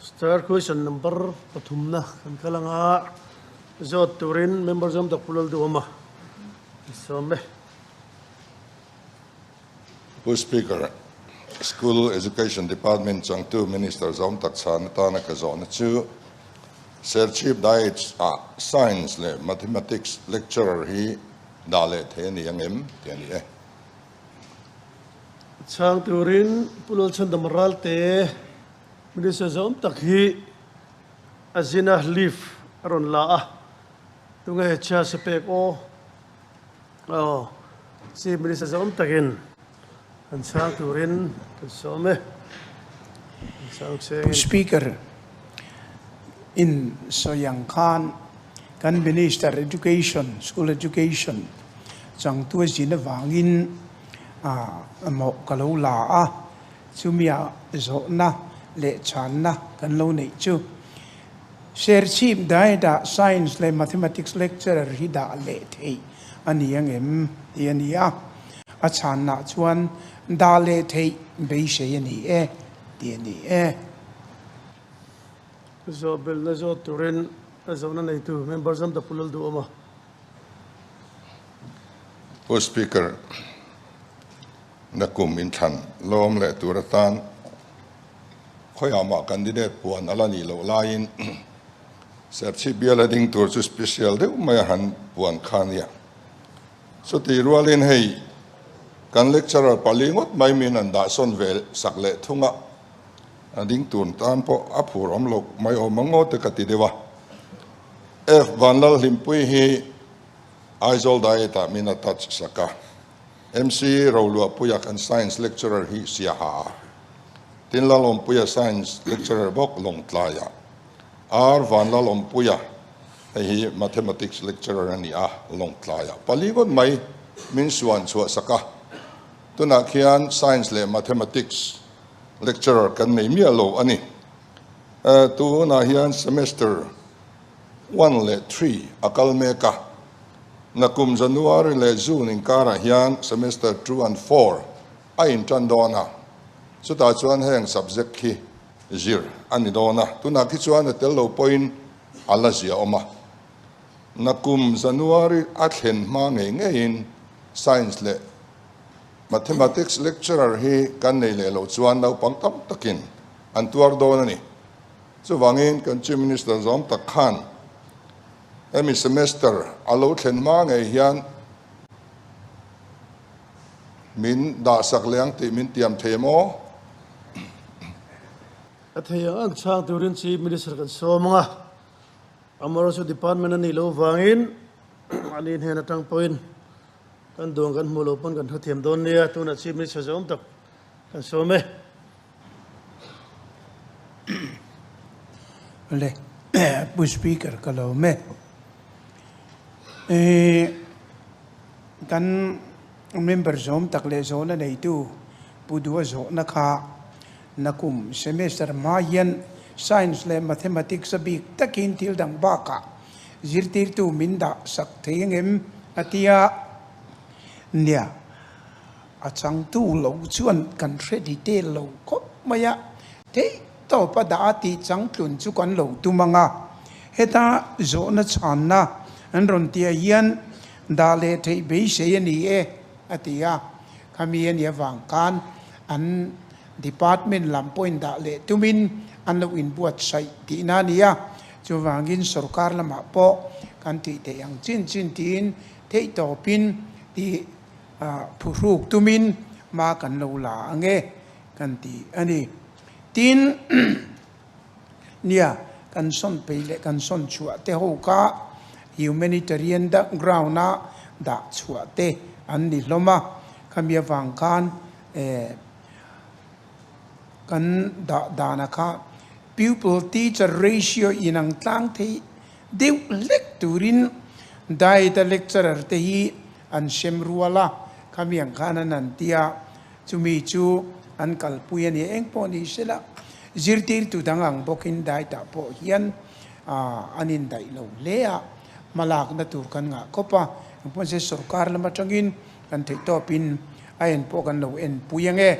Star question number pathumna kan kal anga zawt turin member zawm tak Pu Lalduhawma i sawm e. Pu Speaker, School Education Department changtu Minister zawm tak chhan atana ka zawhna chu Serchhip Diets ah Science leh Mathematics lecturer hi dah leh thei a ni ang em tih a ni e. Chhang turin Pu Lalchhandama Ralte Minister zawm tak hi a zina leave a rawn la a, tunge chhia se pek aw? Aw, Chief Minister zawm takin kan chhang turin kan sawm e. Kan chhang chengin. Pu Speaker, in sawi ang khan kan Minister Education, School Education changtu a zin avangin mawh ka lo la a, chumia zawhna leh chhanna kan lo neih chu Serchhip Diet-ah Science leh Mathematics lecturer hi dah leh theih a ni ang em tih a ni a, a chhanna chuan dah leh theih beisei a ni e tih a ni e. Zawhbelhna zawt turin a zawhna neitu member Zamta Pu Lalduhawma. Pu Speaker, nakum inthlan lawm leh tur atan khawiah mah candidate puan a la nih loh laiin Serchhip bial a ding tur chu special deuh mai a han puan kha a nia. Chutih rualin hei kan lecturer pali ngawt mai min an dahsawn ve sak leh thung a, a ding tur tan pawh a phur awm loh mai awm ang aw te ka ti deuh a. F Vanlalhlimpui hi Aizawl Diet ah min a touch sak a. MC Roluahpuia kan Science lecturer hi Siaha ah. Tin Lalawmpuia Science lecturer bawk Lawngtlai ah. R Vanlalawmpuia hei hi Mathematics lecturer a ni a, Lawngtlai ah. Pali ngawt mai min suan chhuah sak a. Tunah khian Science leh Mathematics lecturer kan nei miah lo a ni. Tunah hian semester 1 leh 3 a kal mek a. Nakum January leh June inkarah hian semester 2 and 4 a intan dawn a, chutah chuan heng subject hi zir a ni dawn a, tunah khi chuan a tel lo pawhin a la zia awm a. Nakum January a thlen hma ngei ngeiin Science leh Mathematics lecturer hi kan nei leh loh chuan naupang tam takin an tuar dawn a ni. Chuvangin kan Chief Minister zawm tak khan hemi semester a lo thlen hma ngei hian min dahsak leh ang tih min tiam thei em aw? A thei ang ang chhang turin Chief Minister kan sawm ang a, Amarawchu Department a nih loh vangin ani hnen atang pawhin kan duang kan hmuh loh pawn kan hrethiam dawn nia, tunah Chief Minister zawm tak kan sawm e. Le Pu Speaker ka lo me. Kan member zawm tak leh zawhna neitu Pu Dua zawhna kha nakum semester hma hian Science leh Mathematics a bik takin thil dang bakah zirtirtu min dah sak thei angem a tia. Nia. A changtu lo chuan kan hre detail lo khawp mai a, theih tawp a dah a tih changtlun chu kan lo tum ang a. Heta zawhna chhanna an rawn tih ah hian dah leh theih beisei a ni e a ti a, khami a nih avang khan an department lam pawhin dah leh tumin an lo inbuatsaih tihna a ni a, chuvangin sorkar lamah pawh kan tih theih ang chin chin tiin theih tawpin tih Phuhruk tumin hma kan lo la ang e kan ti a ni. Tin, nia, kan sawn phei leh kan sawn chhuah te ho kha humanitarian ground-a dah chhuah te an ni hlawm a. Khami avang khan kan dah dana kha pupil teacher ratio inang tlang thei deuh hlek turin diet-a lecturer te hi an sem rual a, khami ang khan an han ti a, chumi chu an kalpui a ni. Eng pawh ni sela, zirtirtu dang ang bawkin diet-ah pawh hian an indaih lo hle a, hmalakna tur kan ngah khawp a, engpawh nise sorkar lam atangin kan theihtawpin a en pawh kan lo enpui ang e.